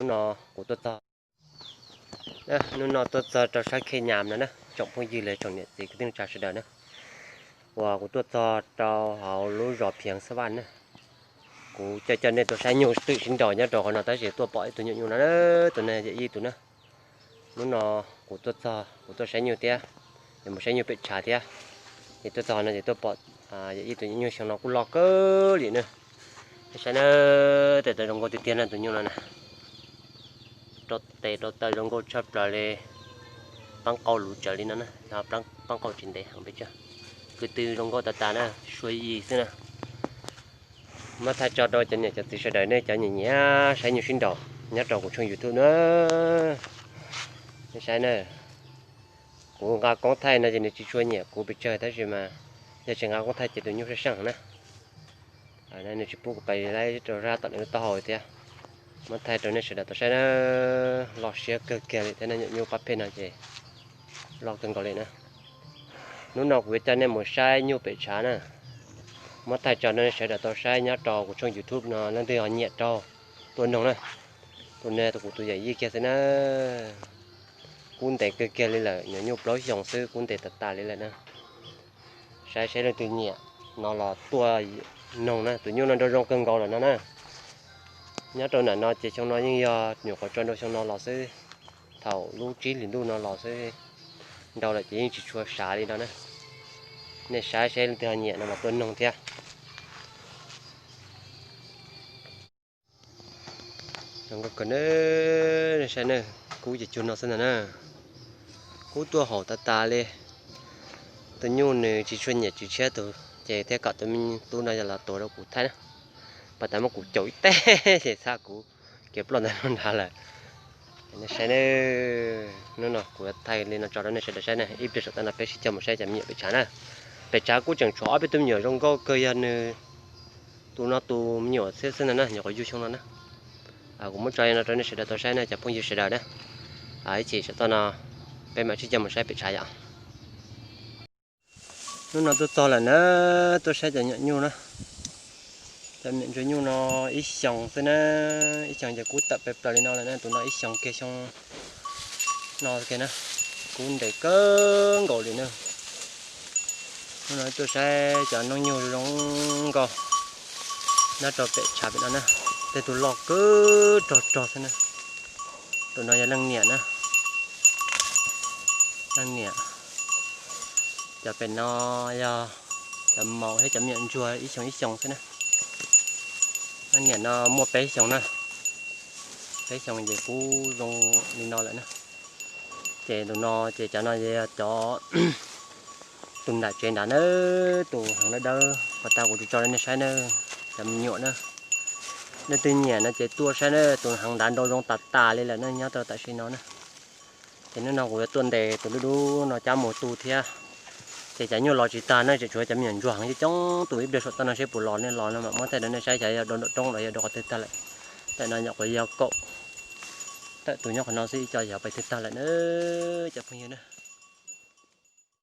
Hnub no kuv tuaj txog, hnub no tuaj txog rau sab Khej Nyas no na, tsoom phooj ywg los tsoom niam txiv kwv tij neej tsa sawv daws na, uas kuv tuaj txog rau hauv lub zos Phiav Xab Vaj na. Kuv coj coj nej tuaj saib nyuj twm sib nraus nyob rau qhov no tab sis tuaj pom ib tug nyuam nyuj no, tus no yog ib tug na. Hnub no kuv tuaj txog kuv tuaj saib nyuj thiab, es mus saib nyuj pem tshav thiab. Ces tuaj txog no ces tuaj pom yog ib tug nyuj xyoo no kuj loj kawg li na. Nej saib na, tes taw zoo nkauj tiag tiag na tus nyuj no na. Rau tes rau taw zoo nkauj tshaj plaws li, paab qau luv tsawv li no na, paab qau tsis ntev heev pes tsawg. Kwv tw zoo nkauj tas tas na, suav yig xwb na. Muab thaij tso rau cov niam cov txiv sawv daws nej cov nyiam nyiam saib nyuj sib nraus nyob rau kuv tshooj YouTube na. Nej saib na, kuv nqa koob thaij no ces nws tsis tshua nyiam kuv pes tsawg tab sis mas yog tsis nqa koob thaij ces tus nyuj sab seej na. Nws tsis pub kuv pais laib rau sab tom nws lub taub hau thiab. Muab thaij rau nej sawv daws tau saib na, loj siab kawg kiag li thiab na, nyuam nyuj pab phem no ces loj kawg nkaus li na. Hnub no kuv yuav coj nej mus saib nyuj pem tshav na. Muab thaij tso nej sawv daws tau saib nyob rau kuv tshooj YouTube no, leej twg ho nyiam rau tuaj noog na. Tus no tus kuv tus yawm yij kiag xwb na. Kub ntev kawg kiag li lawm, nyuam nyuj plaub xyoos xwb kub ntev tas tas li lawm na. Saib saib leej twg nyiam no los tuaj noog na, tus nyuj no nrau zoo kawg nkaus lawm no na. Nyob rau ntawm no ces xyoo no yeej yog nyuam qhuav tso nrau xyoo no los xwb, thaum lub tsib hlis ntuj no los xwb, nrau lawm ces yeej tsis tshua sav li no na. Nej saib saib leej twg ho nyiam no mas tuaj noog thiab. Zoo nkauj kawg na, saib na, kub ces cuag no xwb ntag na. Kub tuaj haum tas tas li. Tus nyuj nws tsis tshua nyiam tswv tshiab tus ces thiaj kom tus me tub no los tuav rau kuv thaij na. Pas tas muab kuv caum ib teg ces txhab kuv kev ploj ntawd no nrad lawm. Nej saib na, hnub no kuv thaij li no tso rau nej sawv daws saib na, ib pliag saum toj no peb sib cog mus saib cov me nyuam pem tshav na. Pem tshav kuj tseem tshuav ob peb tug me nyuam zoo nkauj kawg, yog nws tus no tus me nyuam txhiab xwb ntag na, nyuam qhuav yug xyoo no na. Kuv muab tso li no rau nej sawv daws tau saib na cov phooj ywg sawv daws na. Ib chim saum toj no peb mam sib cog mus saib pem tshav yom. Hnub no tuaj txog lawm na, tuaj saib cov nyuam nyuj na. Cov me nyuam ntsuag nyuj no ib xyoos xwb na, ib xyoos ces kub tawm pes plaws li no lawm na, tus no ib xyoos kiag xyoo no kiag na, kub ntev kawg nkaus li na. Hnub no tuaj saib cov noob nyuj zoo nkauj nyob rau pem tshav pem no na, tej tus loj kawg rog rog xwb na. Tus no yog leej niam na, leej niam. Cov pem no yog cov maum thiab cov me nyuam ntsuag ib xyoos ib xyoos xwb na. Leej niam no muaj peb xyoos na, peb xyoos ces kub zoo li no lawm na. Ces tus no ces cov no yog cov tus nram tsev nrad na, tus heev dawb dawb pas tas kuv tsis tso rau nej saib na, cov me nyuam na. Nej twg nyiam no ces tuaj saib na, tus heev nrad nrau zoo tas tas li lawm na, nyob rau tam sim no na. Ces hnub no kuv yuav tuaj ntes tus dub dub no cab mus tu thiab. Ces cov nyuj los tsis tag na, tseem tshuav cov me nyuam ntsuag heev coob tus, ib pliag saum toj no seb puas los, nej los no mam muab thaij rau nej saib xyov yog dua nraum roob los yog dua qhov twg tag lawm. Tam no nyuam qhuav yog kaum tawm tus nyob qhov no xwb, ib co xyov pais twg tag lawm na cov phooj ywg na.